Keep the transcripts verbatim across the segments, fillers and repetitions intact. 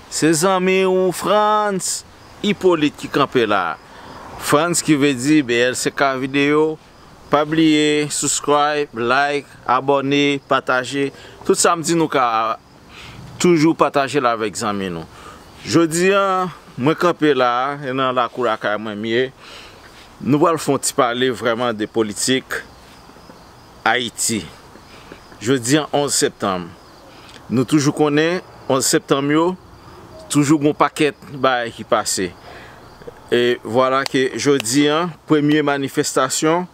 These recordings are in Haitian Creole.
Se zanmi w Frantz Hyppolite ki kanpe la. Frantz ki vle di B L C K videyo. Pa bliye subscribe, like, abòne, pataje. Tout sa m di nou ka toujou pataje l avèk zanmi nou. Jodi a, mwen kanpe la, e nan lakou lakay mwen m ye. Nou pral fè yon ti pale vrèman de politik Ayiti. Jodi a, onz septanm. Nou toujou konnen, onz septanm yo, toujou gon pakèt bagay ki pase. E vwala ke jodi a, premye manifestasyon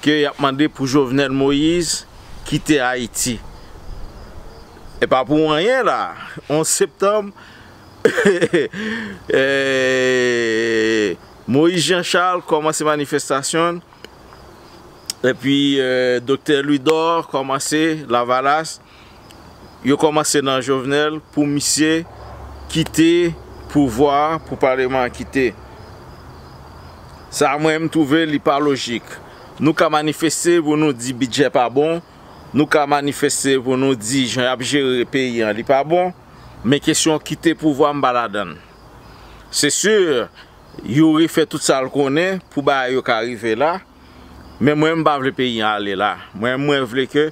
ke y ap mande pou Jovenel Moïse kite Ayiti. E pa pou anyen la, onz septanm, eh, Moïse Jean Charles kòmanse manifestasyon l, epi, eh, Doktè Louis Dor kòmanse Lavalas, yo kòmanse nan Jovenel pou misye kite pouvwa a, pou paleman an kite. Sa mwen m twouve li pa lojik. Nou ka manifeste pou nou di bidjè pa bon, nou ka manifeste pou nou di jan y ap jere peyi an li pa bon, men kesyon kite pouvwa m pa ladan l. Se si, Youri fè tout sa l konnen pou bagay yo ka rive la. Men mwen, m pa vle peyi an ale la. Mwen, mwen vle ke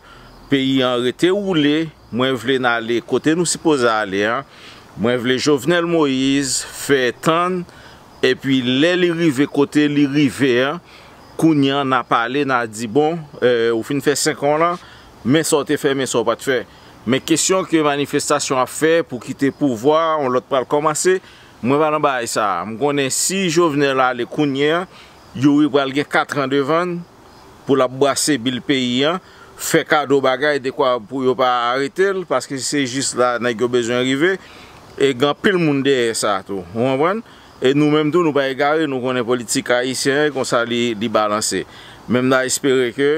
peyi an rete woule. Mwen vle n ale kote nou sipoze ale an. Mwen vle Jovenel Moïse fè tann. Epi lè li rive kote li rive an, kounye an n a pale, n a di, bon, eh, ou fin fè senk an w lan, men sa w te fè, men sa w pa t fè. Men kesyon ke manifestasyon ap fè pou kite pouvwa, yon lòt pral kòmanse, mwen pa nan bagay sa a. M konnen si Jovenel ale kounye a, Youri pral gen katran devan l pou l ap brase bil peyi an, fè kado bagay dekwa pou yo pa arete l, paske se jis la nèg yo bezwen rive, e gen anpil moun dèyè sa tou, ou konprann? E nou menm tou, nou pa egare, nou konnen politik ayisyen an, e konsa li, li balanse. Men m ta espere ke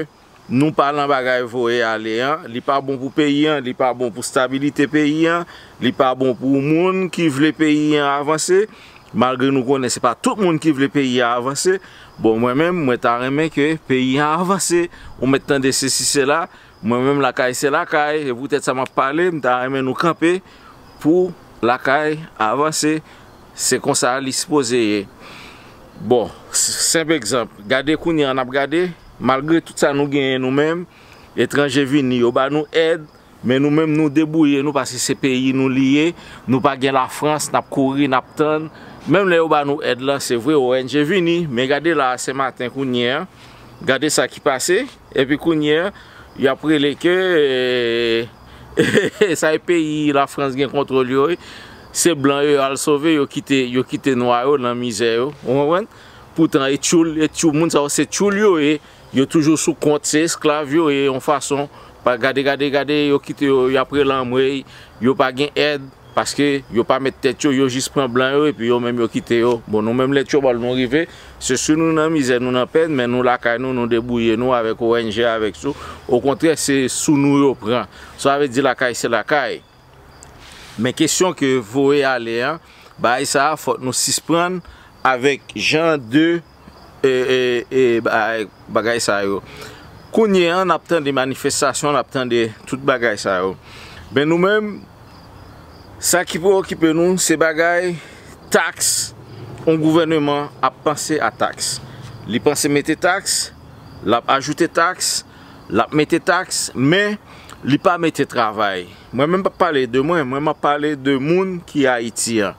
nou pa nan bagay voye ale an, li pa bon pou peyi an, li pa bon pou stabilite peyi an, li pa bon pou moun ki vle peyi an avanse, malgre nou konnen se pa tout moun ki vle peyi an avanse. Bon, mwen menm, mwen ta renmen ke peyi an avanse, ou mèt tande sesi sela, mwen menm lakay se lakay, e poutèt sa m ap pale, m ta renmen nou kanpe pou lakay avanse. Se konsa li sipoze ye. Bon, s-, senp egzanp, gade kounye a n ap gade, malgre tout sa nou genyen nou menm, etranje vini, yo ba nou èd, men nou menm nou debouye nou paske se peyi nou li ye, nou pa gen Lafrans, n ap kouri, n ap tann. Menm lè yo ba nou èd lan, se vre, O N G vini, men gade la a, se maten kounye a, gade sa ki pase, epi kounye a, y ap rele ke, eh, sa e peyi Lafrans gen kontwòl yo, wi. Se blan yo, yo al sove, yo kite, yo kite nwa yo nan mizè yo, ou konprann? Poutan, e tchoul, e tchoul, moun sa yo, se tchoul yo ye, yo toujou sou kont, se esklav yo ye, yon fason, pa gade, gade, gade, yo kite yo, y ap rele anmwey, yo pa gen èd, paske yo pa met tèt yo, yo jis pran blan yo, epi yo menm yo kite yo. Bon, nou menm lè tchobòl nou rive, se si nou nan mizè, nou nan pèn, men nou lakay nou, nou debouye nou avèk O N G, avèk sou. Okontrè, se sou nou yo pran. Sa vle di lakay se lakay. Men kesyon ke voye ale an, bagay sa a, fòk nou sispann avèk jan de, e, e, e, bagay, bagay sa yo. Kounye an, n ap tande manifestasyon, n ap tande tout bagay sa yo. Men nou menm, sa ki preokipe nou, se bagay taks, yon gouvèneman ap panse a taks. Li panse mete taks, l ap ajoute taks, l ap mete taks, men li pa mete travay. Mwen menm p ap pale de mwen, mwen m ap pale de moun ki Ayiti an.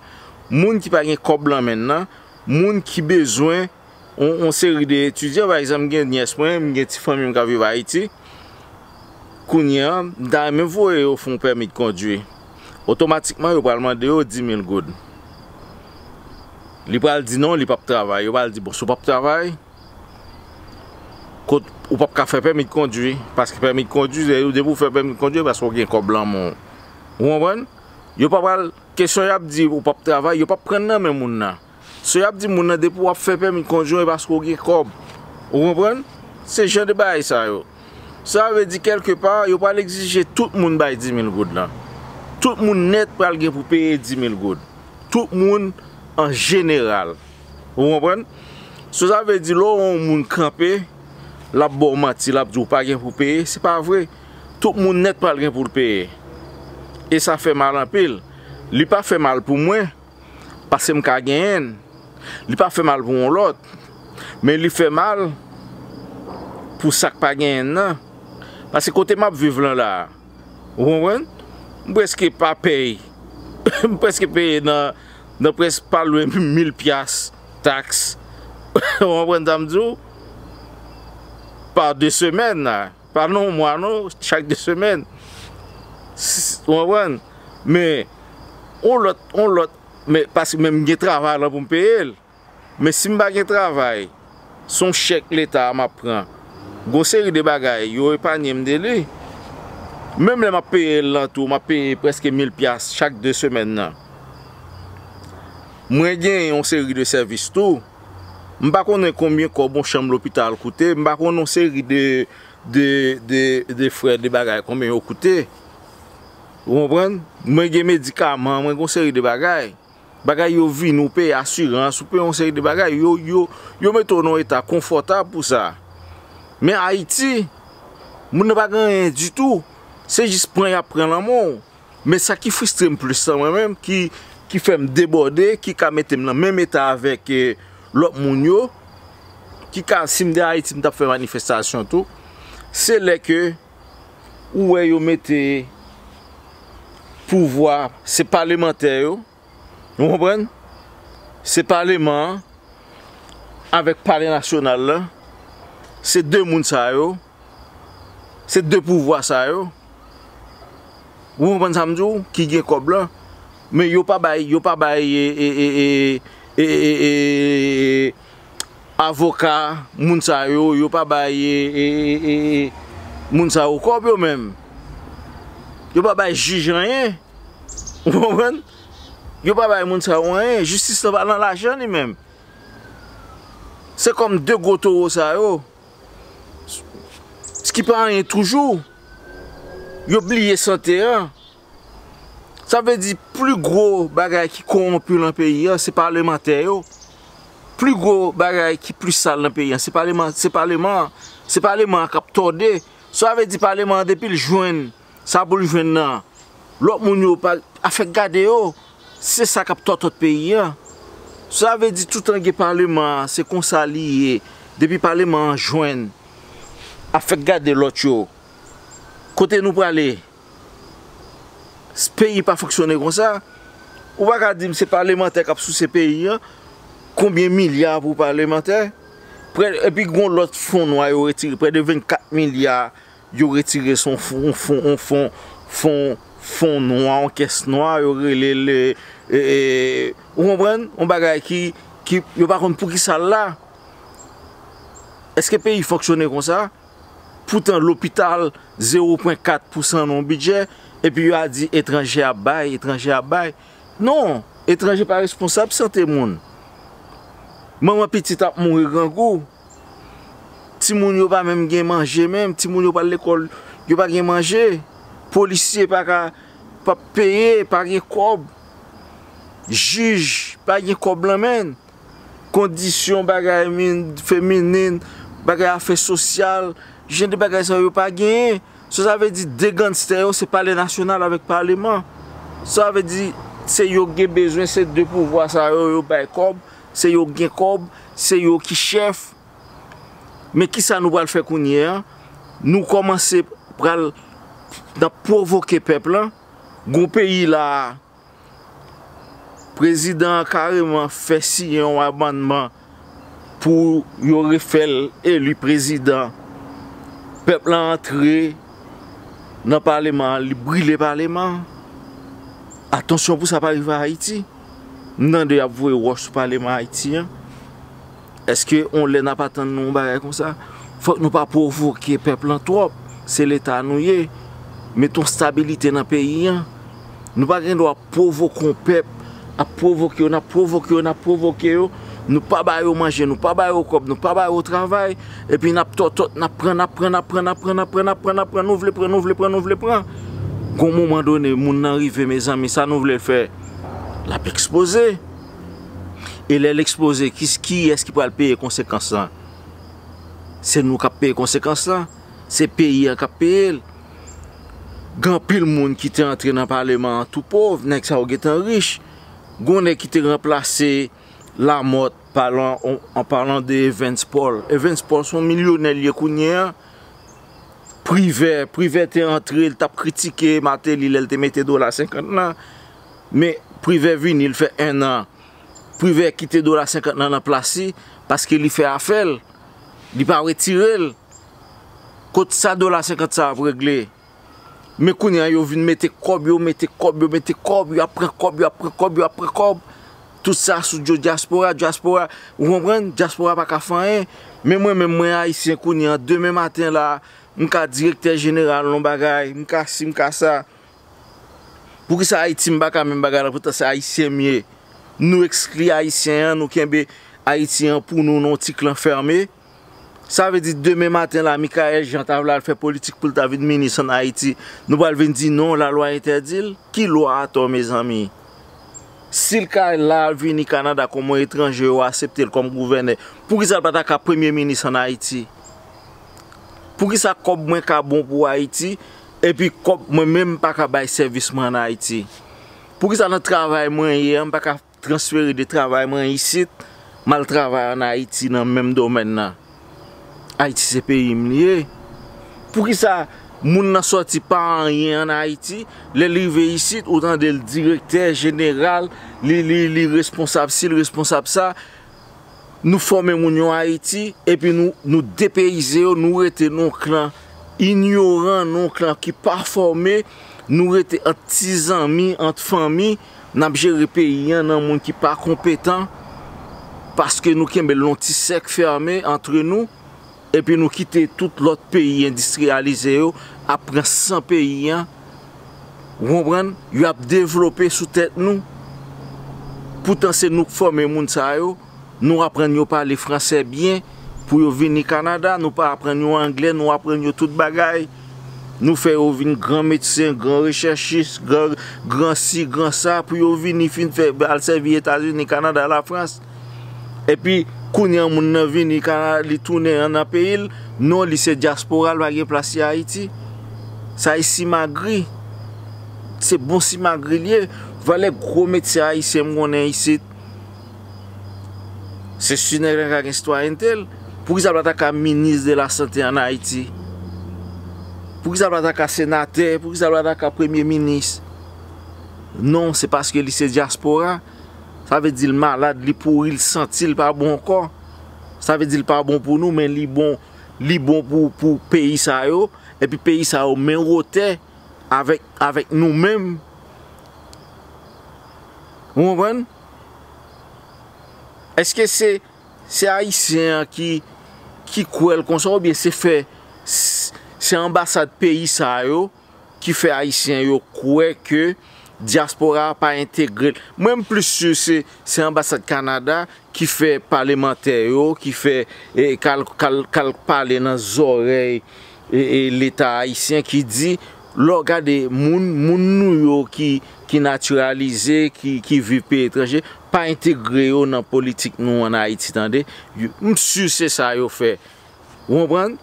Moun ki pa gen kòb lan men l nan, moun ki bezwen, yon, yon seri de etidyan, pa egzanp, m gen nyès mwen, m gen ti fanmi m k ap viv Ayiti. Kounye a, m ta renmen voye yo fè yon pèmi de kondwi. Otomatikman, yo pral mande yo di mil goud. Li pral di non, li p ap travay. Yo pral di, bon, si w p ap travay, kot ou p ap ka fè pèmi de kondwi, paske pèmi de kondwi, se depi w fè pèmi de kondwi, paske w gen kòb lan men w. Ou konprann? Yo pa pral, kesyon y ap di ou p ap travay, yo p ap pran nan men moun nan. So y ap di moun nan, depi w ap fè pèmi de kondwi, e paske w gen kòb. Ou konprann? Se jan de bagay sa yo. Sa vle di, kèlkepa, yo pral egzije tout moun bay di mil goud lan. Tout moun nèt pral gen pou peye di mil goud. Tout moun an jeneral. Ou konprann? So sa vle di, lè w wè yon moun kanpe, l ap ba w manti, l ap di w pa gen pou peye, se pa vre. Tout moun nèt pral gen pou l peye. E sa fè mal anpil. Li pa fè mal pou mwen, paske m ka genyen l. Li pa fè mal pou yon lòt, men li fè mal pou sa k pa genyen l nan. Paske kote m ap viv lan la, ou konprann? M prèske pa pèy. M prèske peye nan, nan prèske pa lwen mil pyas taks. Ou konprann sa m di w? Pa de semèn la. Pa nan yon mwa non, chak de semèn. S-, ou konprann? Men, yon lòt, yon lòt, men paske menm gen travay lan pou m peye l. Men si m pa gen travay, se yon chèk leta a m ap pran. Gon seri de bagay, yo epanye m de li. Menm lè m ap peye l lan tou, m ap peye prèske mil pyas chak de semèn nan. Mwen gen yon seri de sèvis tou. M pa konnen konbyen kòb yon chanm lopital koute, m pa konnen yon seri de, de, de, de frè, de bagay, konbyen yo koute. Ou konprann? Mwen gen medikaman, mwen gen yon seri de bagay. Bagay yo vini, ou peye asirans, ou peye yon seri de bagay. Yo, yo, yo mete w nan yon eta konfòtab pou sa. Men Ayiti, moun nan pa gen anyen ditou. Se jis pran y ap pran lan men w. Men sa ki fristre m plis lan mwen menm, ki, ki fè m debòde, ki ka mete m nan menm eta avèk, eh, lòt moun yo, ki ka, si m te Ayiti, m t ap fè manifestasyon tou, se lè ke ou wè yo mete pouvwa, se palemantè yo, ou konprann? Se paleman an avèk palè nasyonal la, se de moun sa yo, se de pouvwa sa yo, ou konprann sa m di w, ki gen kòb lan, men yo pa bay, yo pa bay, e, e, e, e, e, e, e, avoka, moun sa yo, yo pa bay, e, e, e, e, e, moun sa yo kòb yo menm. Yo pa bay jij anyen. Ou konprann? Yo pa bay moun sa yo anyen. Jistis lan pa nan lajan li menm. Se kòm de gwo towo sa yo, ki pa anyen toujou, yo bliye sante an. Sa vle di, pli gwo bagay ki kowonpi lan peyi an, se palemantè yo. Pli gwo bagay ki pli sal lan peyi an, se paleman, se paleman an. Se paleman an k ap tòde. Sa vle di, paleman an, depi l jwenn sa pou l jwenn nan, lòt moun yo pa, afè k gade yo, se sa k ap tòtòt peyi an. Sa vle di, toutan gen paleman an, se konsa li ye. Depi paleman an jwenn, afè k gade lòt yo. Kote nou prale? Peyi pa fonksyone konsa. Ou pa ka di m se palemantè k ap souse peyi an. Konbyen milya pou palemantè? Prè, epi gon lòt fon nwa yo retire, prè de vennkat milya yo retire, se yon fon, yon fon, yon fon, fon, fon nwa, yon kès nwa, yo rele l, e, e, ou konprann? Yon bagay ki, ki, yo pa konn poukisa l la. Èske peyi fonksyone konsa? Poutan lopital, zewo pwen kat pousan nan yon bidjè, epi yo a di etranje ap bay, etranje ap bay. Non, etranje pa responsab sante moun. Manman pitit ap mouri grangou. Timoun yo pa menm gen manje menm, timoun yo pral lekòl, yo pa gen manje. Polisye pa ka, p ap peye, pa gen kòb. Jij pa gen kòb lan men l. Kondisyon bagay min-, feminin, bagay afè sosyal, jan de bagay sa yo pa genyen. So sa vle di de gangstè yo se palè nasyonal avèk paleman. Sa vle di se yo gen bezwen, se de pouvwa sa yo, yo bay kòb, se yo gen kòb, se yo ki chèf. Men kisa nou pral fè kounye a? Nou kòmanse pral, n ap pwovoke pèp lan. Gon peyi la, prezidan an kareman fè siyen yon amannman pou yo refè l eli prezidan. Pèp lan antre nan paleman an, li brile paleman an. Atansyon pou sa pa rive Ayiti. M tande y ap voye wòch sou paleman Ayiti an. Èske on lè n ap atann nou yon bagay konsa? Fòk nou pa pwovoke pèp lan twòp. Se leta nou ye. Mete yon stabilite nan peyi an. Nou pa gen dwa pwovoke yon pèp, ap pwovoke yo, n ap pwovoke yo, n ap pwovoke yo. Nou pa ba yo manje, nou pa ba yo kòb, nou pa ba yo travay. Epi n ap tòtòt, n ap pran, n ap pran, n ap pran, n ap pran, n ap pran, n ap pran, n ap pran, nou vle pran, nou vle pran, nou vle pran. Gon moman done, moun nan rive, mezanmi, sa nou vle l fè? L ap eksploze. E lè l eksploze, ki, kiyès ki pral peye konsekans lan? Se nou k ap peye konsekans lan. Se peyi an k ap peye l. Gen anpil moun ki te antre nan paleman an tou pòv, nèg sa yo gentan rich. Gon nèg ki te ranplase Lamòt, palan, an palan de Evens Paul. Evens Paul se yon milyonè l ye kounye a. Privè, Privè te antre, l t ap kritike Martelly lè l te mete dola senkant lan. Men Privè vini, l fè enn an. Privè kite dola senkant lan nan plas li, paske li fè afè l. Li pa retire l. Kot sa dola senkant sa ap regle? Men kounye a, yo vin mete kòb, yo mete kòb, yo mete kòb, y ap pran kòb, y ap pran kòb, y ap pran kòb. Tout sa sou do dyaspora, dyaspora, ou konprann? Dyaspora pa ka fè anyen. Men mwen menm, mwen ayisyen kounye a, demen maten la, m ka direktè jeneral yon bagay, m ka si, m ka sa. Poukisa Ayiti m pa ka menm bagay la, poutan se ayisyen m ye? Nou ekskli ayisyen an, nou kenbe Ayiti an pou nou nan yon ti klan fèmen. Sa vle di demen maten la, Michaëlle Jean ta vle al fè politik pou l ta vin minis ann Ayiti. Nou pral vin di non, lalwa entèdi l? Ki lwa atò, mezanmi? Si l ka la al vini Kanada kòm yon etranje, yo aksepte l kòm gouvènè, poukisa l pa ta ka premye minis ann Ayiti? Poukisa kòb mwen ka bon pou Ayiti, epi kòb mwen menm m pa ka bay sèvis mwen ann Ayiti? Poukisa nan travay mwen ye a, m pa ka transfere de travay mwen isit, m al travay ann Ayiti nan menm domèn nan? Ayiti se peyi m li ye. Poukisa moun nan sòti pa anyen ann Ayiti, lè l rive isit, ou tande l direktè jeneral, li, li, li responsab si, l responsab sa, nou fòme moun yo Ayiti, epi nou, nou depeyize yo, nou rete nan yon klan inyoran, nan yon klan ki pa fòme, nou rete ant ti zanmi, ant fanmi, n ap jere peyi an nan moun ki pa konpetan, paske nou kenbe l nan yon ti sèk fèmen antre nou, epi nou kite tout lòt peyi endistriyalize yo ap pran san peyi an, ou konprann? Yo ap devlope sou tèt nou. Poutan se nou k fòme moun sa yo. Nou aprann yo pale fransè byen pou yo vini Kanada. Nou pa aprann yo anglè, nou aprann yo tout bagay. Nou fè yo vin gran medsen, gran rechèchis, gran, gran si, gran sa, pou yo vini fin fè, al sèvi Etazini, Kanada, Lafrans. Epi, kounye a moun nan vini Kanada, li tounen an nan peyi l, non, li se dyaspora, l pa gen plas li Ayiti. Sa e simagri. Se bon simagri l ye. Valè gwo medsen ayisyen m konnen isit. Se si nèg la ka gen sitwayènte l, poukisa l pa ta ka minis de la sante ann Ayiti? Poukisa l pa ta ka senatè? Poukisa l pa ta ka premye minis? Non, se paske li se dyaspora. Sa vle di l malad, li pouri, l santi l pa bon ankò. Sa vle di l pa bon pou nou, men li bon, li bon pou, pou peyi sa yo. Epi peyi sa yo men wotè avèk, avèk nou menm. Ou konprann? Èske se, se Ayisyen an ki, ki kwè l konsa, oubyen se fè, s-, se anbasad peyi sa yo ki fè Ayisyen yo kwè ke dyaspora a pa entegre l? Mwen, m plis si se, se anbasad Kanada ki fè palemantè yo, ki fè, e, k al, k al, k al pale nan zòrèy, e, e, Leta ayisyen, ki di, lè w gade moun, moun nou yo ki, ki natiralize, ki, ki viv peyi etranje, pa entegre yo nan politik nou ann Ayiti, tande. Yo, m si se sa yo fè. Ou konprann?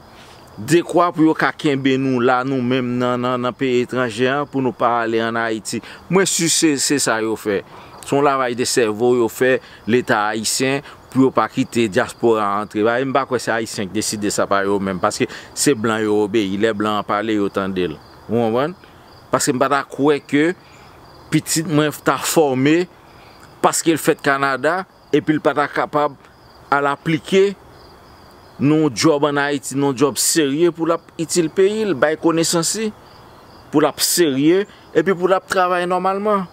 Dekwa pou yo ka kenbe nou la, nou menm nan, nan, nan peyi etranje an, pou nou pa ale ann Ayiti. Mwen si se, se sa yo fè. Se yon lavaj de sèvo yo fè Leta ayisyen pou yo pa kite dyaspora a antre. Paske m pa kwè se Ayisyen ki deside sa pa yo menm, paske se blan yo obeyi. Lè blan an pale, yo tande l. Ou konprann? Paske m pa ta kwè ke pitit mwen ta fòme paske l fèt Kanada, epi l pa ta kapab al aplike nan yon djòb ann Ayiti, nan yon djòb serye pou l ap itil peyi l, bay konesans li, pou l ap serye, epi pou l ap travay nòmalman.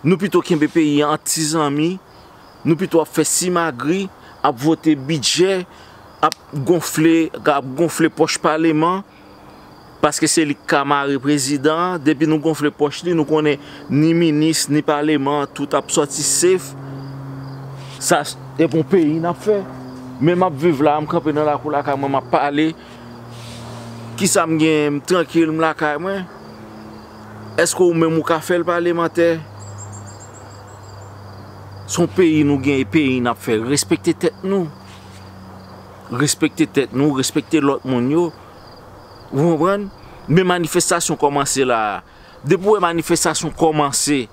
Nou pito kenbe peyi an ant ti zanmi, nou pito ap fè simagri, ap vote bidjè, ap gonfle, ap gonfle pòch paleman, paske se li k ka mare prezidan an. Depi nou gonfle pòch li, nou konnen ni minis, ni paleman, tout ap sòti sef. Sa, e bon peyi n ap fè. Men m ap viv la, m kanpe nan lakou lakay mwen, m ap pale. Kisa m genyen? M trankil, m lakay mwen. Èske ou menm ou ka fè l, palemantè? Se yon peyi nou gen, e peyi n ap fè. Respekte tèt nou. Respekte tèt nou, respekte lòt moun yo. Ou konprann? Men manifestasyon kòmanse la a. Depi w wè manifestasyon kòmanse,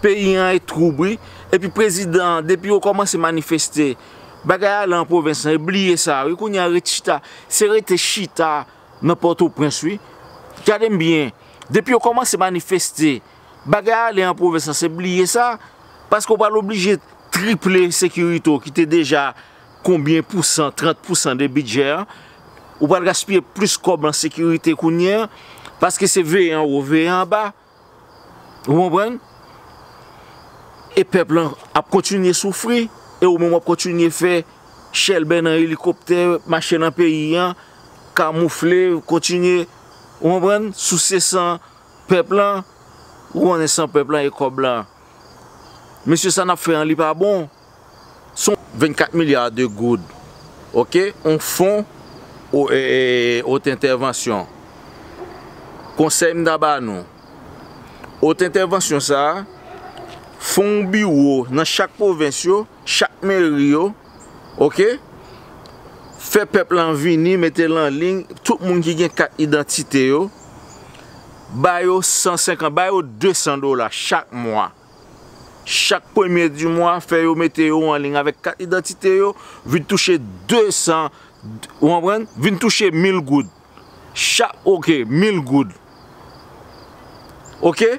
peyi an e twoub wi. Epi prezidan an, depi yo kòmanse manifeste, bagay ale an pwovens lan, e bliye sa wi. Kounye a ret chita, se rete chita nan Pòtoprens wi. Gade m byen, depi yo kòmanse manifeste, bagay ale an pwovens lan, se bliye sa. Paske w pral oblije triple sekirite w ki te deja konbyen pousan, trant pousan de bidjè an. Ou pral gaspiye plis kòb an sekirite kounye a, paske se veye anwo, veye anba. Ou konprann? E pèp lan ap kontinye soufri, e ou menm w ap kontinye fè chèlbè nan elikoptè, mache nan peyi an, kamoufle, kontinye, ou konprann, souse san pèp lan. Ou konnen san pèp lan e kòb lan. Mesye, sa n ap fè an, li pa bon. Se yon vennkat milya de goud, oke, yon fon o, e, e, haute intervention. Konsèy m ta ba nou, haute intervention sa a, fè yon biwo nan chak pwovens yo, chak meri yo, oke? Fè pèp lan vini, mete l an liy, tout moun ki gen kat idantite yo, ba yo san senkant, ba yo de san dola chak mwa. Chak premye di mwa, fè yo mete yo an liy avèk kat idantite yo, vin touche de san, ou konprann? Vin touche mil goud. Chak, oke, mil goud. Oke?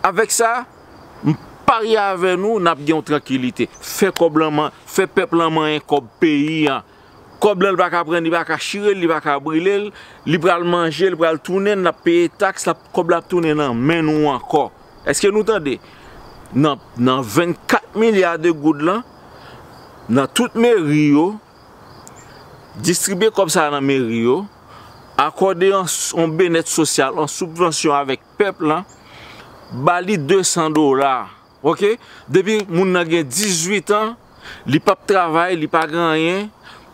Avèk sa, m parye avè nou, n ap gen yon trankilite. Fè kòb lan man-, fè pèp lan manyen kòb peyi an. Kòb lan, li pa ka pran, li pa ka chire l, li pa ka brile l, li pral manje, li pral tounen, n ap peye taks, l ap, kòb la ap tounen nan men nou ankò. Èske nou tande? Nan, nan vennkat milya de goud lan, nan tout meri yo, distribye kòb sa a nan meri yo, akòde yon, yon benèt sosyal, yon sibvansyon avèk pèp lan, ba li de san dola. Oke? Depi moun nan gen dizuit an, li p ap travay, li pa gen anyen,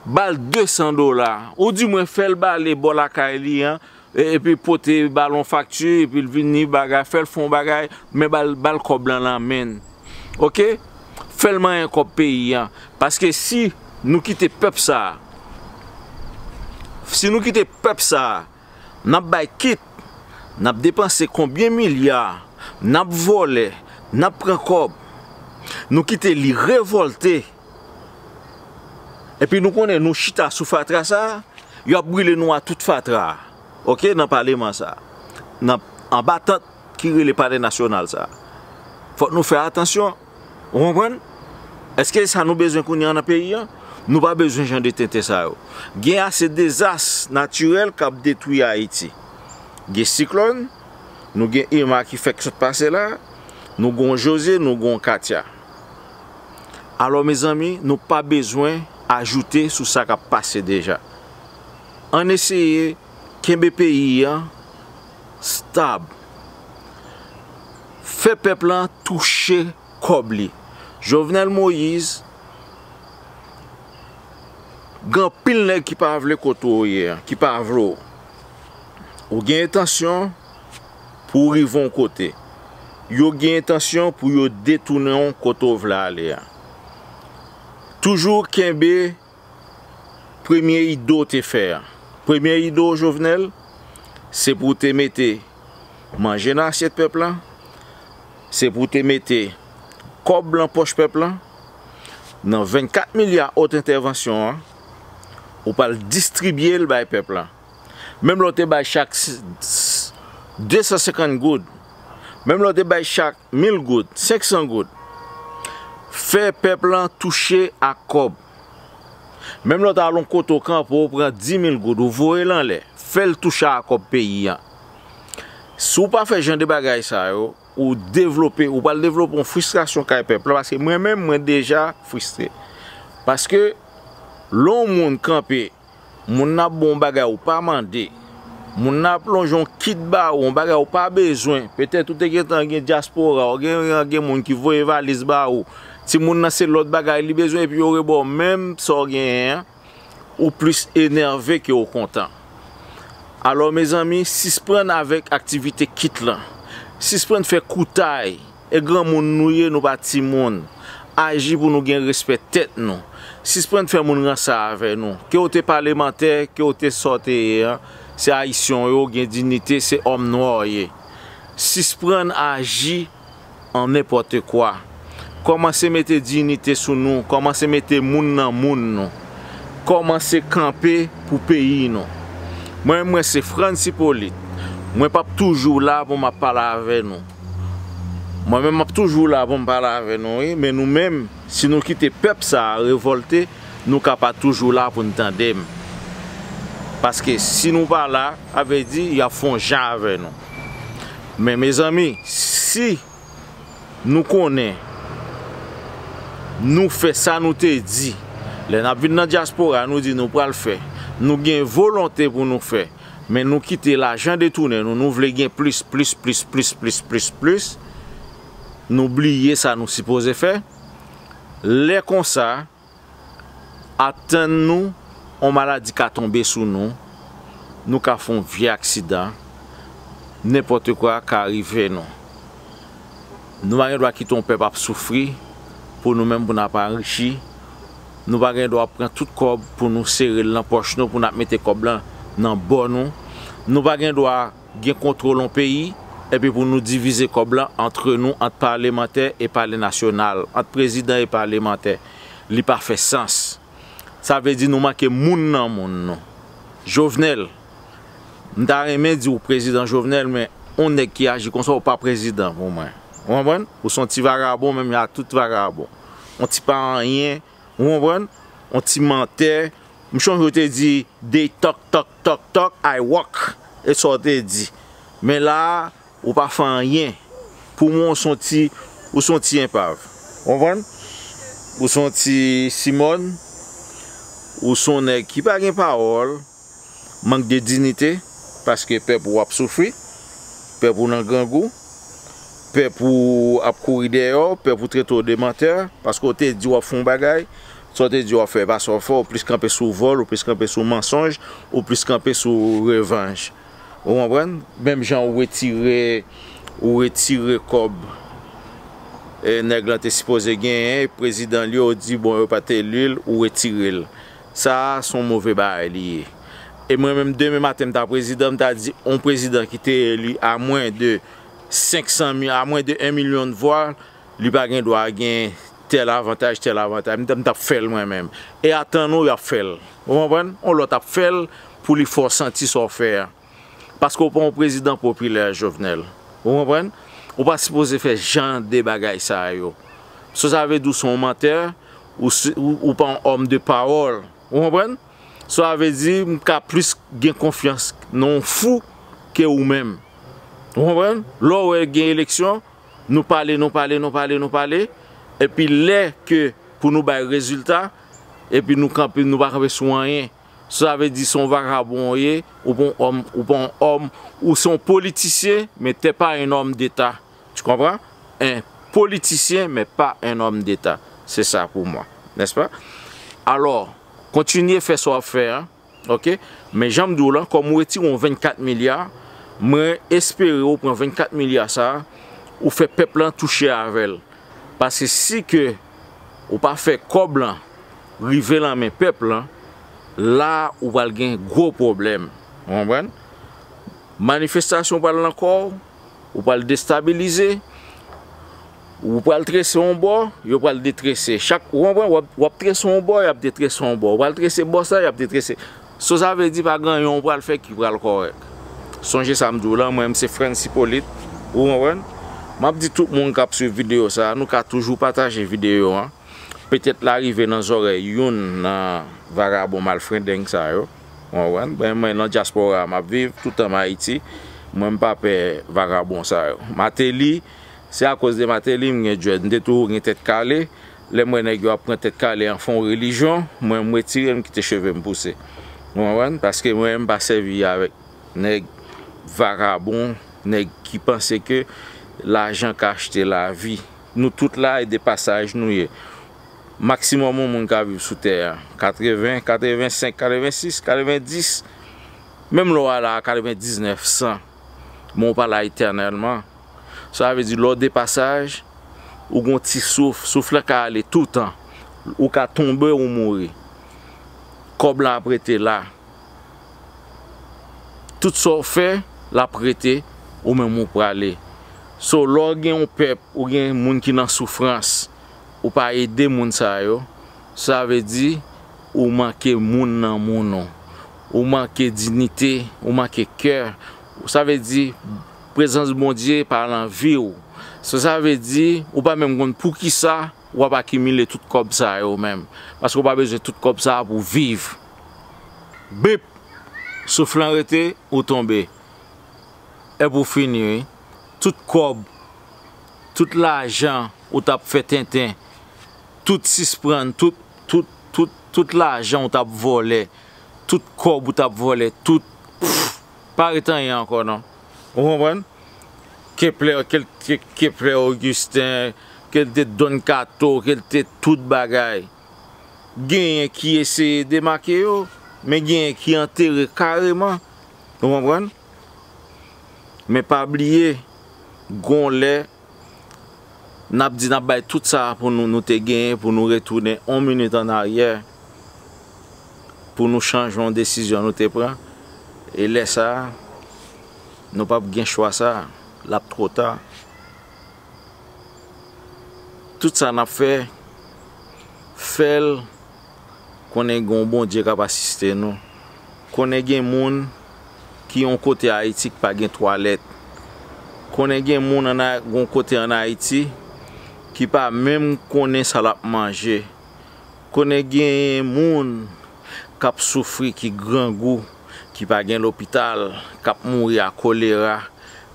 ba l de san dola. Oudimwen fè l bale bò lakay li an, e, epi pote ba l yon fakti, epi l vini bagay, fè l fè yon bagay, men ba l, ba l kòb lan nan men l. Oke? Fè l manyen kòb peyi an. Paske si nou kite pèp sa a, si nou kite pèp sa a, n ap bay kit, n ap depanse konbyen milya, n ap vòlè, n ap pran kòb, nou kite li revòlte, epi nou konnen nou chita sou fatra sa a, y ap brile nou a tout fatra a, oke, nan paleman sa a, nan, anba tant ki rele Palè Nasyonal sa a. Fòk nou fè atansyon. Ou konprann? Èske sa nou bezwen kounye a nan peyi an? Nou pa bezwen jan de tenten sa yo. Gen ase dezas natirèl k ap detwi Ayiti. Gen siklòn, nou gen Irma ki fèk sot pase la, nou gen Jose, nou gen Katia. Alò, mezanmi, nou pa bezwen ajoute sou sa k ap pase deja. Ann eseye kenbe peyi an stab. Fè pèp lan touche kòb li. Jovenel Moïse, gen anpil nèg ki pa vle kote w ye a, ki pa vle w. Ou gen entansyon pou w rive yon kote. Yo gen entansyon pou yo detounen w kote w vle ale a. Toujou kenbe premye ide w te fè a. Premye ide w, Jovenel, se pou w te mete manje nan asyèt pèp lan, se pou w te mete kòb lan pòch pèp lan. Nan vennkat milya haute intervention an, ou pral distribye l bay pèp lan. Menm lè w te bay chak s-, s-, de san senkant goud, menm lè w te bay chak mil goud, senk san goud, fè pèp lan touche ak kòb. Menm lè w t al yon kote w kanpe, w pran di mil goud, ou voye l anlè, fè l touche ak kòb peyi an. Si w pa fè jan de bagay sa yo, ou devlope, ou pral devlope yon fristrasyon kay pèp la, paske mwen menm, mwen deja fristre. Paske lè yon moun kanpe, moun nan ap ba w yon bagay ou pa mande, moun nan ap lonje yon kit ba ou, yon bagay ou pa bezwen, petèt ou te gentan gen dyaspora, ou gen, gen moun ki voye valiz ba ou, timoun nan se lòt bagay li bezwen, epi yo reba w menm sa w genyen an, ou plis enève ke w kontan. Alò, mezanmi, sispann avèk aktivite kit lan. Sispann fè koutay. E granmoun nou ye, nou pa timoun. Aji pou nou gen respè tèt nou. Sispann fè moun ranse avè nou. Ke w te palemantè, ke w te sa w te ye an, se Ayisyen w ye, w gen diyite, se òm nwa w ye. Sisprann aji an nenpòt kwa. Kòmanse mete diyite sou nou, kòmanse mete moun nan moun nou. Kòmanse kanpe pou peyi nou. Mwen, mwen se Frantz Hyppolite. Mwen p ap toujou la pou m ap pale avè nou. Mwen menm, m ap toujou la pou m pale avè nou, wi, men nou menm, si nou kite pèp sa a revòlte, nou ka pa toujou la pou n tande m. Paske si nou pa la, sa vle di y ap fè yon jan avè nou. Men, mezanmi, si nou konnen nou fè sa nou te di, lè n ap vin nan dyaspora, nou di nou pral fè, nou gen volonte pou nou fè, men nou kite lajan detounen nou, nou vle gen plis, plis, plis, plis, plis, plis, plis, nou bliye sa nou sipoze fè. Lè konsa, atann nou, yon maladi ka tonbe sou nou, nou ka fè yon vye aksidan, nenpòt kwa ka rive nou. Nou pa gen dwa kite yon pèp ap soufri pou nou menm, pou n ap anrichi. Nou pa gen dwa pran tout kòb pou nou sere l nan pòch nou, pou n ap mete kòb lan nan bò nou. Nou pa gen dwa gen kontwòl yon peyi, epi pou nou divize kòb lan antre nou, ant palemantè e pale nasyonal, ant prezidan e palemantè. Li pa fè sans. Sa vle di nou manke moun nan moun nou. Jovenel, m ta renmen di w prezidan Jovenel, men yon nèg ki aji konsa, ou pa prezidan pou mwen. Ou konprann? Ou se yon ti vagabon, menm jan ak tout vagabon. Yon ti pa anyen, ou konprann? Yon ti mantè. M chonje w te di, "They talk, talk, talk, talk, I walk." E sa w te di. Men la a, ou pa fè anyen. Pou mwen, ou se yon ti, ou se yon ti enpav. Ou konprann? Ou se yon ti simòn. Ou se yon nèg ki pa gen pawòl. Mank de diyite, paske pèp ou ap soufri, pèp ou nan grangou, pèp ou ap kouri dèyè w, pèp ou trete w de mantè, paske w te di w ap fè yon bagay, sa w te di w ap fè, pa sa w fè, ou plis kanpe sou vòl, ou plis kanpe sou mansonj, ou plis kanpe sou revanj. Ou konprann? Menm jan ou retire, ou retire kòb, e, nèg lan te sipoze genyen, prezidan li, ou di, bon, yo pa t eli l, ou retire l. Sa a, se yon move bagay li ye. E mwen menm, demen maten, m ta prezidan, m ta di, yon prezidan ki te eli a mwen de senk san mil, a mwen de yon milyon de vwa, li pa gen dwa gen tèl avantaj, tèl avantaj. M t, m t ap fè l mwen menm. E atann ou, y ap fè l. Ou konprann? Yon lòt ap fè l pou li fè w santi sa w fè a. Paske w pa yon prezidan popilè, Jovenel. Ou konprann? Ou pa sipoze fè jan de bagay sa yo. So sa vle di w se yon mantè, ou se, ou, ou pa yon òm de pawòl. Ou konprann? So sa vle di m ka plis gen konfyans nan yon fou ke ou menm. Ou konprann? Lè w wè gen eleksyon, nou pale, nou pale, nou pale, nou pale. Epi lè ke pou nou bay rezilta, epi nou kanpe, nou pa kanpe sou anyen. Sa vle di se yon vagabon ou ye, ou pa yon òm, ou pa yon òm, ou se yon politisyen, men t'es pas un homme d'État. Tu comprends? Un politicien, mais pas un homme d'État. C'est ça pour moi, n'est-ce pas? Alò, kontinye fè sa w ap fè a, oke? Men jan m di w lan, kòm ou retire yon vennkat milya, mwen espere ou pran vennkat milya sa a, ou fè pèp lan touche avè l. Paske si ke ou pa fè kòb lan rive nan men pèp lan, la ou pral gen gwo pwoblèm. Ou konprann? Manifestasyon pral nan kò w, ou pral destabilize, ou pral trese yon bò, yo pral detrese. Chak, ou konprann, w ap, w ap trese yon bò, y ap detrese yon bò. Ou pral trese bò sa, y ap detrese. So sa vle di pa gen anyen ou pral fè ki pral kòrèk. Sonje sa m di w lan, mwen menm se Frantz Hyppolite, ou konprann? M ap di tout moun k ap swiv videyo sa, nou ka toujou pataje videyo an. Petèt l a rive nan zòrèy youn nan vagabon malfrendeng sa yo. Ou konprann? Mwen, mwen nan dyaspora m ap viv, toutan m Ayiti. Mwen m pa pè vagabon sa yo. Martelly, se akoz de Martelly m gen djwèd. M te toujou gen tèt kale. Lè m wè nèg yo ap pran tèt kale an fè yon relijyon, mwen m retire l, m kite cheve m pouse. Ou konprann? Paske mwen m pa sèvi avèk nèg vagabon, nèg ki panse ke lajan ka achte lavi. Nou tout la e de pasaj nou ye. Maksimòm yon moun ka viv sou tè a, katreven, katrevensenk, katrevensis, katrevendis. Menm lè w a la a katrevendiznèf, san, men w pa la etènèlman. Sa vle di lè w de pasaj, ou gon ti souf, souf lan ka ale toutan. Ou ka tonbe, ou mouri. Kòb lan ap rete la. Tout sa w fè, l ap rete, ou menm ou prale. So, lè w gen yon pèp, ou gen moun ki nan soufrans, ou pa ede moun sa yo, sa vle di ou manke moun nan moun ou. Ou manke dinite, ou manke kè. Sa vle di prezans Bondye pa nan vi w. So, sa vle di ou pa menm konn poukisa w ap akimile tout kòb sa yo menm. Paske w pa bezwen tout kòb sa a pou viv. Bip! Souf lan rete, ou tonbe. E pou fini, wi. Tout kòb, tout lajan ou t ap fè tenten, tout sisprann, tout, tout, tout, tout lajan ou t ap vòlè, tout kòb ou t ap vòlè, tout, pff, pa ret anyen ankò non. Ou konprann? Kepler, ke l te Kepler Augustin, ke l te Don Kato, ke l te tout bagay. Genyen ki eseye demake yo, men genyen ki antere kareman. Ou konprann? Men pa bliye, gon lè, n ap di n ap bay tout sa pou nou, nou te genyen, pou nou retounen yon minit an aryè, pou nou chanje yon desizyon nou te pran. E lè sa a, nou p ap gen chwa sa a. L ap twò ta. Tout sa n ap fè, fè l konnen gen yon Bondye k ap asiste nou. Konnen gen moun ki yon kote Ayiti ki pa gen twalèt. Konnen gen moun ann A-, yon kote ann Ayiti ki pa menm konnen sa l ap manje. Konnen gen moun k ap soufri, ki grangou, ki pa gen lopital, k ap mouri a kolera,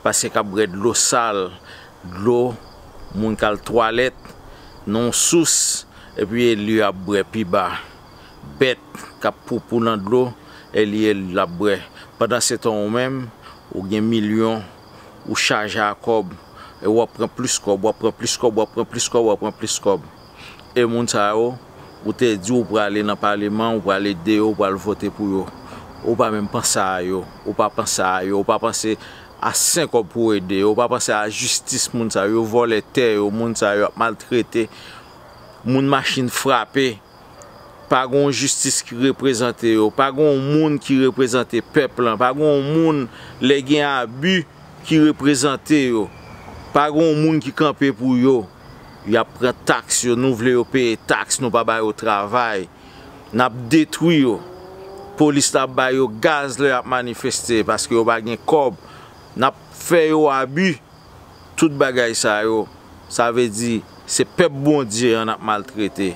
paske k ap bwè dlo sal, dlo moun k al twalèt nan yon sous, epi e li y ap bwè pi ba. Bèt k ap poupou nan dlo, e li, e l ap bwè. Pandansetan, ou menm, ou gen milyon, ou chaje a kòb, e w ap pran plis kòb, w ap pran plis kòb, w ap pran plis kòb, w ap pran plis kòb. E moun sa yo, ou te di ou prale nan paleman, ou prale ede yo, ou pral vote pou yo. Ou pa menm panse a yo, ou pa panse a yo, ou pa panse a sen kòb pou w ede yo, ou pa panse a jistis moun sa yo, yo vòlè tè yo, moun sa yo ap maltrete, moun machin frape. Pa gen yon jistis ki reprezante yo, pa gen yon moun ki reprezante pèp lan, pa gen yon moun lè gen abi ki reprezante yo, pa gen yon moun ki kanpe pou yo. Y ap pran taks yo, nou vle yo peye taks, nou pa ba yo travay. N ap detwi yo. Polis la ap ba yo gaz lè y ap manifeste paske yo pa gen kòb. N ap fè yo abi. Tout bagay sa yo, sa vle di, se pèp Bondye an n ap maltrete.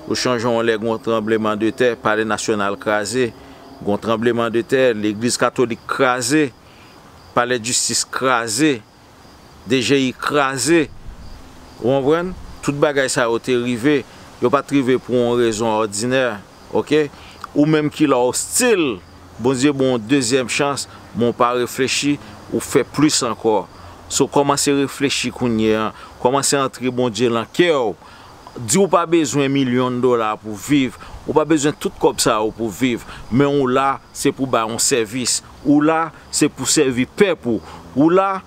Ou chonje yon lè gon tranbleman de tè, Palè Nasyonal kraze, gon tranbleman de tè, Legliz Katolik kraze, Palè Jistis kraze, D G I kraze. Ou konprann? Tout bagay sa yo te rive, yo pa t rive pou yon rezon òdinè. Oke? Ou menm ki la ostil, Bondye ba w yon dezyèm chans, men w pa reflechi, ou fè plis ankò. So, kòmanse reflechi kounye a, kòmanse antre Bondye lan kè w. Di w pa bezwen milyon dola pou viv, ou pa bezwen tout kòb sa yo pou viv, men ou la, se pou bay yon sèvis. Ou la, se pou sèvi pèp ou. Ou la,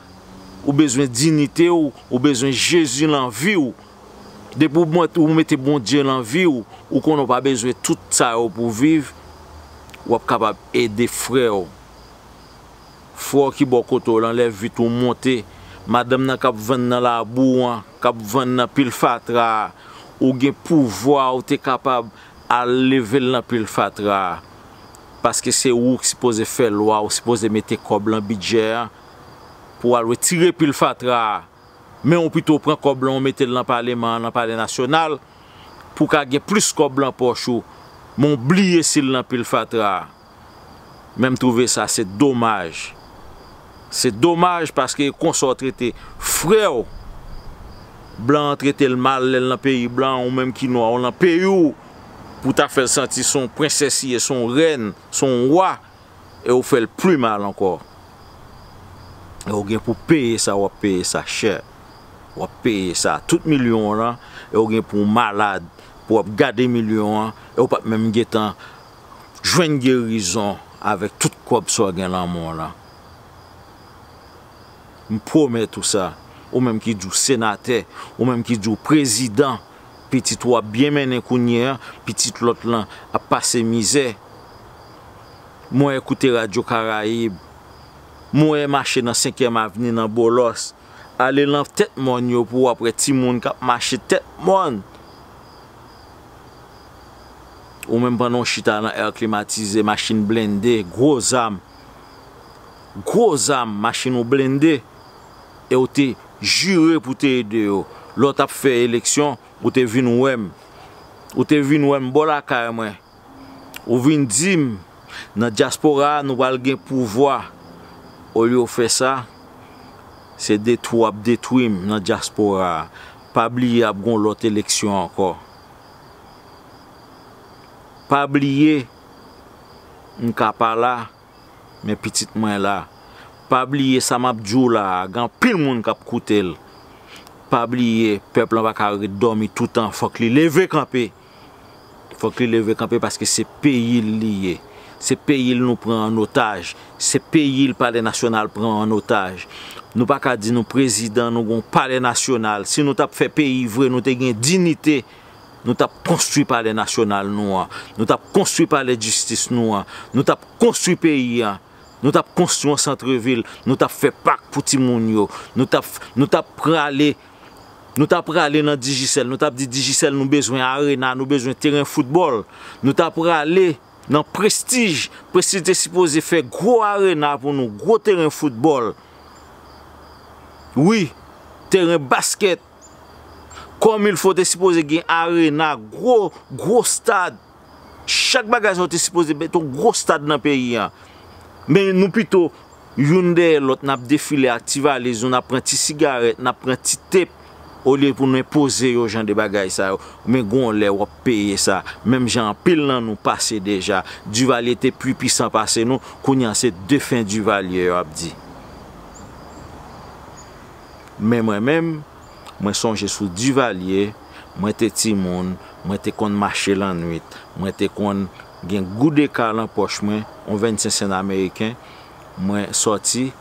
ou bezwen dinite w, ou bezwen Jezi lan vi w. Depi w mwen-, ou mete Bondye lan vi w, ou konnen w pa bezwen tout sa yo pou viv, w ap kapab ede frè w. Frè w ki bò kote w lan, lè vit ou monte, madanm nan k ap vann nan labou an, k ap vann nan pil fatra a, ou gen pouvwa, ou te kapab al leve l nan pil fatra a. Paske se ou ki sipoze fè lwa, ou sipoze mete kòb lan bidjè a pou w al retire pil fatra a. Men ou pito pran kòb lan, ou mete l nan paleman an, nan Palè Nasyonal, pou w ka gen plis kòb lan pòch ou, men w bliye si l nan pil fatra a. Men m twouve sa se domaj. Se domaj paske e konsa w trete frè w. Blan an trete l mal lè l nan peyi blan an, ou menm ki nwa, ou lan peyi w, pou w ta fè l santi se yon prensès li ye, se yon rèn, se yon wa. E ou fè l pli mal ankò. E ou gen pou peye sa, w ap peye sa chè. W ap peye sa, tout milyon w lan, e ou gen pou w malad, pou w ap gade milyon an, e ou p ap menm gentan jwenn gerizon avèk tout kòb sa w gen lan men w lan. M pwomèt ou sa, ou menm ki di w senatè, ou menm ki di w prezidan, pitit ou ap byen mennen kounye a, pitit lòt lan ap pase mizè. Mwen ekoute Radyo Karayib, Mwen mache nan Senkyèm Avni nan Bòlòs. Ale nan tèt mòn yo pou w ap wè timoun k ap mache tèt mòn. Ou menm pandan w chita nan è klimatize, machin blende, gwo zam. Gwo zam, machin ou blende. E w te jire pou te ede yo. Lè w t ap fè eleksyon, ou te vin wè m. Ou te vin wè m bò lakay mwen. Ou vin di m, nan dyaspora a, nou pral gen pouvwa. Olye w fè sa, se detwi w ap detwi m nan dyaspora a. Pa bliye ap gen yon lòt eleksyon ankò. Pa bliye, m ka pa la, men pitit mwen la. Pa bliye sa m ap di w la a, gen anpil moun k ap koute l. Pa bliye, pèp lan pa ka ret dòmi toutan, fòk li leve kanpe. Fòk li leve kanpe paske se peyi l li ye. Se peyi l nou pran an otaj. Se peyi l Palè Nasyonal pran an otaj. Nou pa ka di nou prezidan, nou gon Palè Nasyonal. Si nou t ap fè peyi vre, nou te gen diyite, nou t ap konstwi Palè Nasyonal nou an. Nou t ap konstwi Palè Jistis nou an. Nou t ap konstwi peyi an. Nou t ap konstwi yon santrevil. Nou t ap fè pak pou timoun yo. Nou t ap, nou t ap prale Nou t ap prale nan Digicel, nou t ap di Digicel nou bezwen arena, nou bezwen teren foutbòl. Nou t ap prale nan Prestige, Prestige te sipoze fè gwo arena pou nou, gwo teren foutbòl. Wi, teren baskèt. Kòmilfo te sipoze gen arena, gwo, gwo stad. Chak bagay sa yo te sipoze mete yon gwo stad nan peyi a. Men nou pito youn dèyè lòt, n ap defile ak ti valiz nou, n ap pran ti sigarèt, n ap pran ti tep, olye pou nou enpoze yo jan de bagay sa yo. Men gon lè w ap peye sa, menm jan anpil nan nou pase deja. Divalye te pi pisan pase nou, kounye a se defen Divalye yo ap di. Men mwen menm, mwen sonje sou Divalye, mwen te timoun, mwen te konn mache lannwit, mwen te konn gen goud eka nan pòch mwen, yon vennsenk sen ameriken, mwen sòti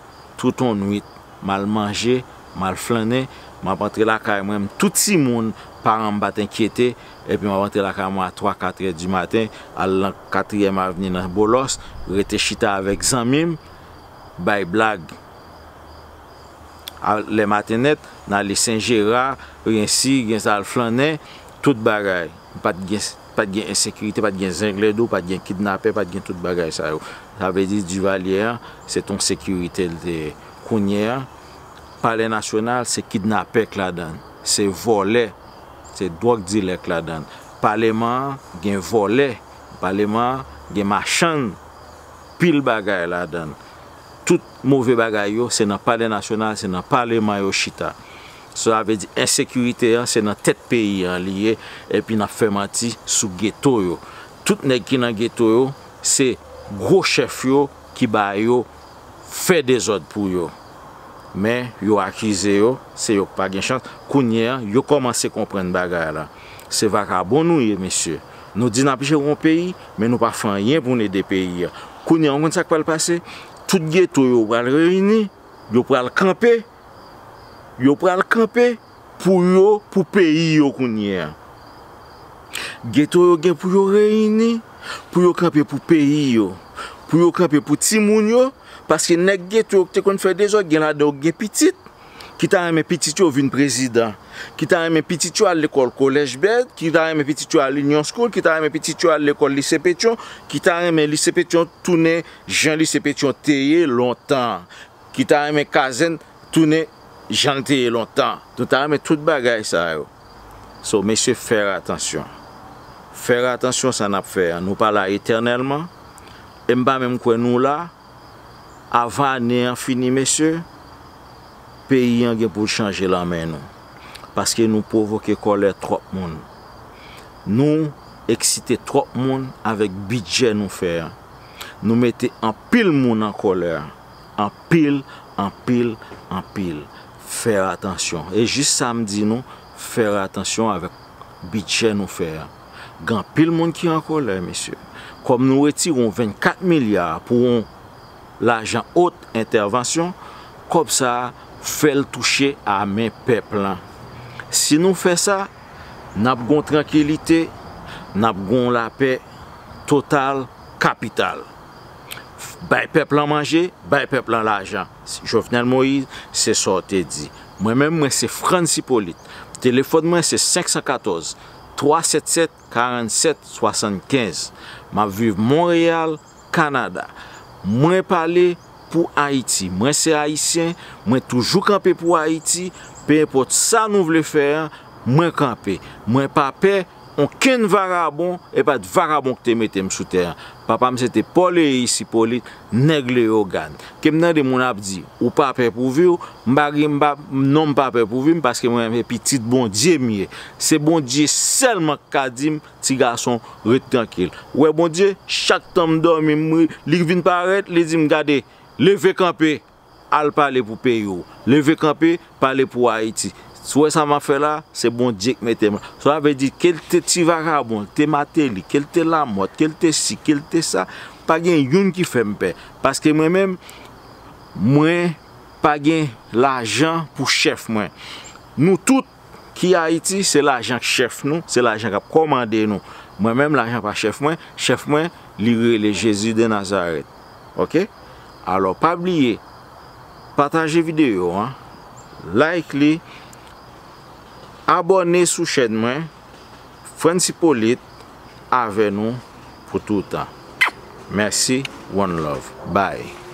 tout yon nwit, m al manje, m al flannen, m ap antre lakay mwen, m tou timoun, paran m pa t enkyete, epi m ap antre lakay mwen a twa, katrè di maten, al nan katriyèm avni nan Bòlòs, rete chita avèk zanmi m, bay blag. A, lè maten nèt, n ale Sen Jera, rensi, gen sa al flannen, tout bagay. Pa t gen, pa t gen ensekirite, pa t gen zenglendo, pa t gen kidnapè, pa t gen tout bagay sa yo. Sa vle di Divalye an, se t on sekirite l te ye. Kounye a, Palè Nasyonal, se kidnapè k ladan l, se vòlè, se dwòg dilè k ladan l. Paleman an, gen vòlè, paleman an, gen machann, pil bagay ladan l. Tout move bagay yo, se nan Palè Nasyonal, se nan paleman yo chita. Sa vle di ensekirite an, se nan tèt peyi an li ye, epi n ap fè manti sou geto yo. Tout nèg ki nan geto yo, se gwo chèf yo ki ba yo fè dezòd pou yo. Men, yo akize yo, se yo k pa gen chans. Kounye a, yo kòmanse konprann bagay la. Se vakabon nou ye, mesye. Nou di n ap jere yon peyi, men nou pa fè anyen pou n ede peyi a. Kounye a, w konn sa k pral pase? Tout geto yo pral reyini, yo pral kanpe, yo pral kanpe pou yo, pou peyi yo kounye a. Geto yo gen pou yo reyini, pou yo kanpe pou peyi yo, pou yo kanpe pou timoun yo, paske nèg geto yo ki te konn fè dezòd, gen ladan yo ki gen pitit, ki ta renmen pitit yo vin prezidan, ki ta renmen pitit yo al lekòl Collège Bède, ki ta renmen pitit yo al Union School, ki ta renmen pitit yo al lekòl Lise Petyon, ki ta renmen Lise Petyon tounen jan Lise Petyon te ye lontan, ki ta renmen kazèn tounen jan l te ye lontan. Nou ta renmen tout bagay sa yo. So, mesye, fè atansyon. Fè atansyon sa n ap fè a. Nou pa la etènèlman. E m pa menm kwè nou la. Avan ane an fini, mesye, peyi an gen pou l chanje lan men nou. Paske nou pwovoke kòlè twòp moun. Nou eksite twòp moun avèk bidjè nou fè a. Nou mete anpil moun an kòlè. Anpil, anpil, anpil. Fè atansyon. E jis sa m di nou, fè atansyon avèk bidjè nou fè a. Gen anpil moun ki an kòlè, mesye. Kòm nou retire yon vennkat milya pou yon lajan ot entèvansyon, kòb sa a, fè l touche a men pèp lan. Si nou fè sa, n ap gon trankilite, n ap gon lapè total, kapital. Bay pèp lan manje, bay pèp lan lajan. Jovenel Moïse, se sa w te di. Mwen menm, mwen se Frantz Hyppolite. Telefòn mwen se senk san katòz, twa sèt sèt, karannsèt, swasannkenz. M ap viv Monreyal, Kanada. Mwen pale pou Ayiti. Mwen se Ayisyen, mwen toujou kanpe pou Ayiti. Pe enpòt sa nou vle fè an, mwen kanpe. Mwen pa pè onkenn vagabon, e pa t vagabon ki te mete m sou tè an. Papa m se te Paul Eris Hyppolite, nèg Leyogàn. Ke m tande moun ap di, ou pa pè pou vi w, m pa gen, m pa, non, m pa pè pou vi m, paske mwen se pitit Bondye m ye. Se Bondye sèlman k ka di m, ti gason, ret trankil. Ou wè Bondye, chak tan m dòmi, m ri, li vin parèt, li di m, gade, leve kanpe, al pale pou peyi w. Leve kanpe, pale pou Ayiti. Si w wè sa m ap fè la, se Bondye k mete m la. Sa vle di, ke l te ti vagabon, l te Mateli, ke l te Lamòt, ke l te si, ke l te sa, pa gen youn ki fè m pè. Paske mwen menm, mwen pa gen lajan pou chèf mwen. Nou tout ki Ayiti, se lajan k chèf nou, se lajan k ap kòmande nou. Mwen menm, lajan pa chèf mwen, chèf mwen, li rele Jezi de Nazarèt. Oke? Alò, pa bliye, pataje videyo an, like li, abòne sou chèn mwen, Frantz Hyppolite avè nou pou toutan. Mèsi, one love. Bye.